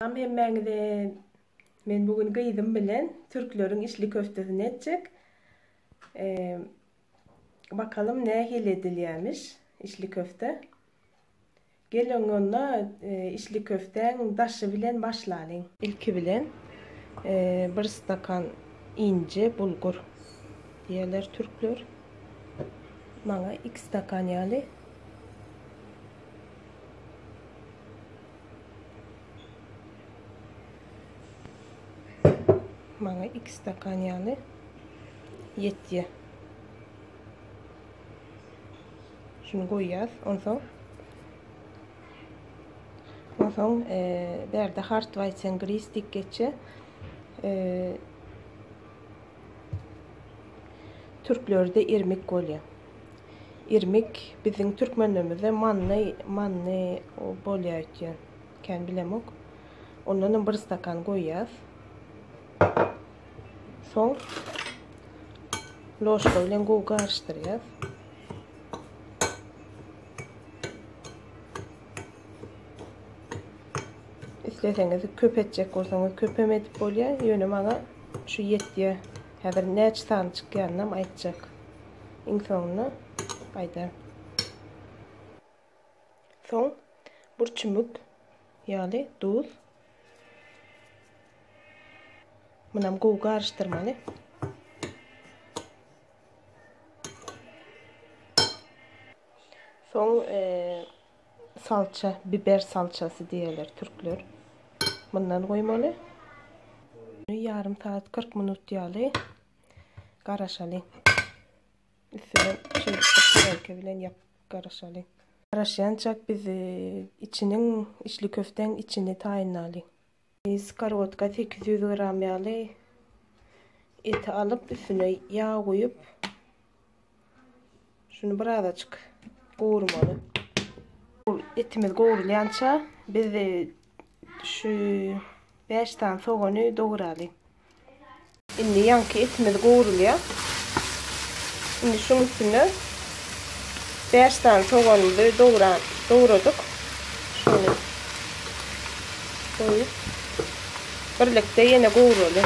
Salam hemmäňize. Men bu gün gyzym bilen türkleriň içli köftesini etjek. Bakalym nähili edilýämiş içli köfte. Geliň onda içli köftäň daşy bilen başlalyň. Ilki bilen bir stakan ince bulgur diýerler türkler. Maňa 2 stakan ýaly. Maňa 2 stakan ýaly ýetýär. Şuny goýýas. Onsoň Onsoň e, bärde Hartweizen Gris diýip geçýär. E, türklerde irmik bolýar. Irmik biziň türkmenlerimizde manny manny bolýa öýtýän. Kän bilemok. Ondanam bir stakan goýýas. Soň ložka bilen gowy garyşdyrýas. Isleseňiz köp etjek bolsaňyz köpem edip bolýar. Ýöne maňa şu ýetýär. Häzir näçe sany çykýanynam aýtjak. Iň soňunda aýdar. Soň bir çümük ýaly duz. Munam gowy garyşdyrmaly. Soň e, salça, biber salçasy diýerler türkler. Mundan goýmaly. Ýarym saat 40 minut ýaly Garaşalyň. Üstüne şeýdip bir bilen ýapyp garaşalyň. Garaşýançak biz içiniň, içli köftäň içini taýynlalyň. Skorotka 800 gram ýaly eti alyp, üstüne ýag guýup, şuny birazajyk gowurmaly. Etimiz gowrulýança biz şu 5 sany sogany dogralyň. Indi ýaňky etimiz gowrulýar. Indi şuň üstüne 5 sany soganymyzy dogran, dogradyk. Şony goýup birlikde ýene gowraly.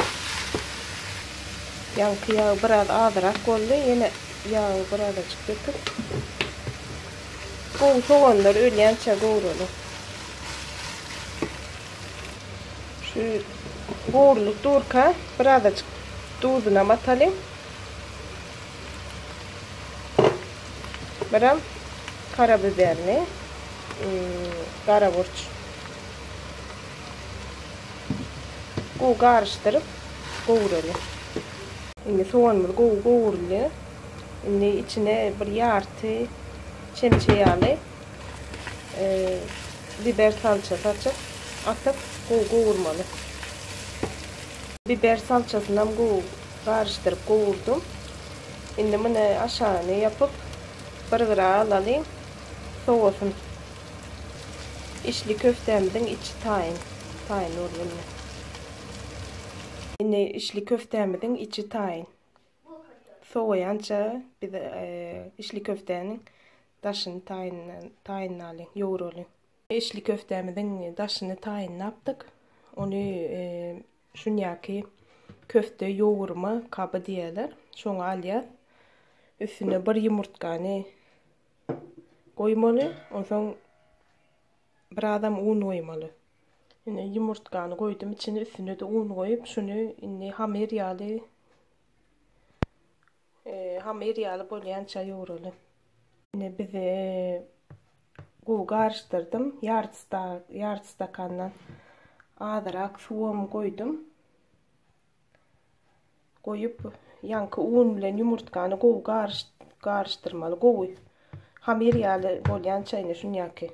Ýaňky ýag biraz azrak boldy. Ýene ýagy birazajyk döküp gowy soganlar ölýänçä gowraly. Şu gowrulyp durka birazajyk duzunam atalyň. Biram karabiberini, gara burç. Gowy garyşdyryp gowuraly. Indi soganymyz gowy gowurylýar. Indi içine bir ýarty çemçe ýaly Biber salçasy açyp, atyp gowy gowurmaly. Biber salçasynam gowy garyşdyryp gowurdym. Indi muny aşagyny ýapyp bir gyra alalyň, sowasyn. Içli köftämiziň içi taýyn. Taýyn boldy indi. Indi içli köftämiziň içi taýyn. Sowaýança biz içli köftäniň Daşyny taýynlalyň, ýuguralyň. Içli köftämiziň daşyny taýynlapdyk. Ony şunýaky köfte ýugurma gaby diýerler. Şoňa alýas. Üstüne bir ýumurtgany goýmaly. Onsoň birazam un goýmaly. Indi ýumurtgany goýdum içine, üstüne-de un goýup, şuny indi hamyr ýaly Hamyr ýaly bolýança ýuguraly. Ine biz gowy garyşdyrdym. Ýarty stakandan azyrak suwam goýdum. Goýup, ýaňky un bilen ýumurtgany gowy garyşdyrmaly, gowy. Hamyr ýaly bolýança ine şunýaky.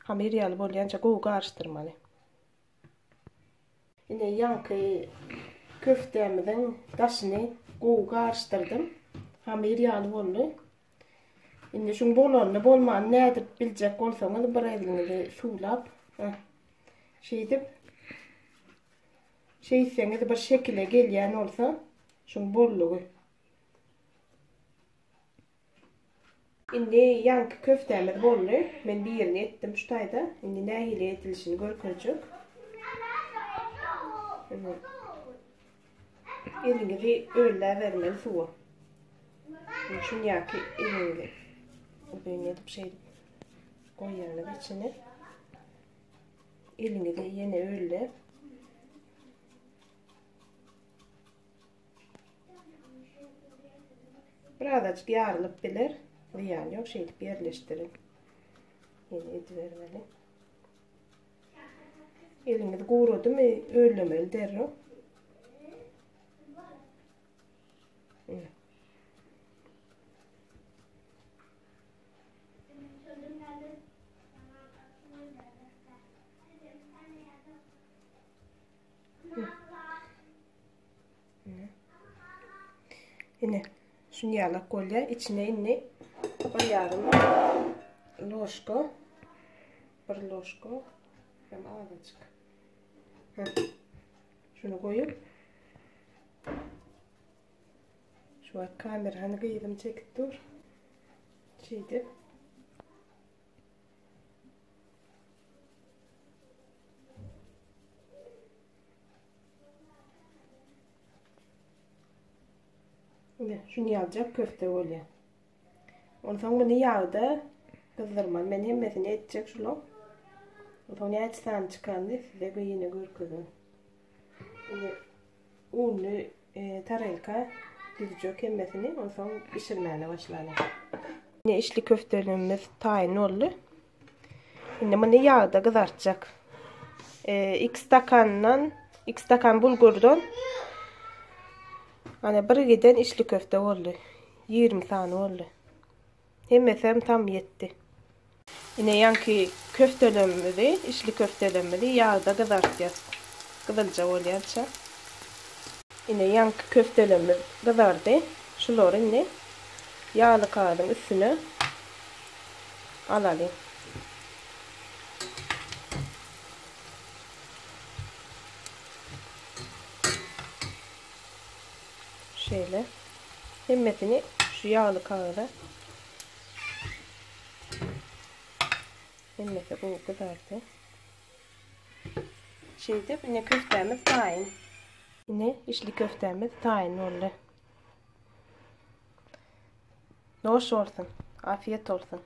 Hamyr ýaly bolýança gowy garyşdyrmaly. Ine ýaňky köftämiziň daşyny gowy garyşdyrdym. Hamyr ýaly boldy. Indi şuň bolanyny bolmanyny nädip biljek bolsaňyz bir eliňizi suwlap, şeýdip şeýtseňiz bir şekile gelýän bolsa şuň bollugy. Indi ýaňky köftämiz boldy. Men birini etdim şu taýda. Indi nähili edilişini görkezjek. Eliňizi ölläbermeli suwa. Şunýaki eliňizi uzyn edip şeýdip goýýaňyz içine. Eliňizi ýene ölläp. Birazajyk ýarylyp biler. Zyýany ýok, şeýdip ýerleşdiriň. Ýene edibermeli. Eliňiz guradymy, öllemeli derrew. Ine, şuny ýalak bolýar. Içine indi bir ýarym ložka, bir ložka hem azajyk. Şuny goýup şu wagt kamerany gyzym çekip dur. Şeýdip Ine, şuny ýaljak köfte bolýar. Onsoň muny ýagda gyzdyrmaly. Men hemmesini etjek şular. Onsoň näçe sany çykanyny size ýene görkezerin. Indi unly e, tarelka düzjek hemmesini, onsoň bişirmäne başlaly. Ine içli köftelerimiz taýyn boldy. Indi muny ýagda gyzartjak. E, 2 stakandan, 2 stakan bulgurdan Ana bir giden içli köfte boldy. 20 sany boldy. Hemmesem tam ýetdi. Ine ýaňky köftelerimizi, içli köftelerimizi ýagda gyzartýas. Gyzylja bolýança. Ine ýaňky köftelerimiz gyzardy. Şulary indi ýagly kagyzyň üstüne alalyň. Şeýle. Hemmesini şu ýagly kagyza Hemmesi gowy gyzardy. Şeýdip ine köftämiz taýyn. Ine içli köftämiz taýyn boldy. Noş bolsun. Afiyet olsun.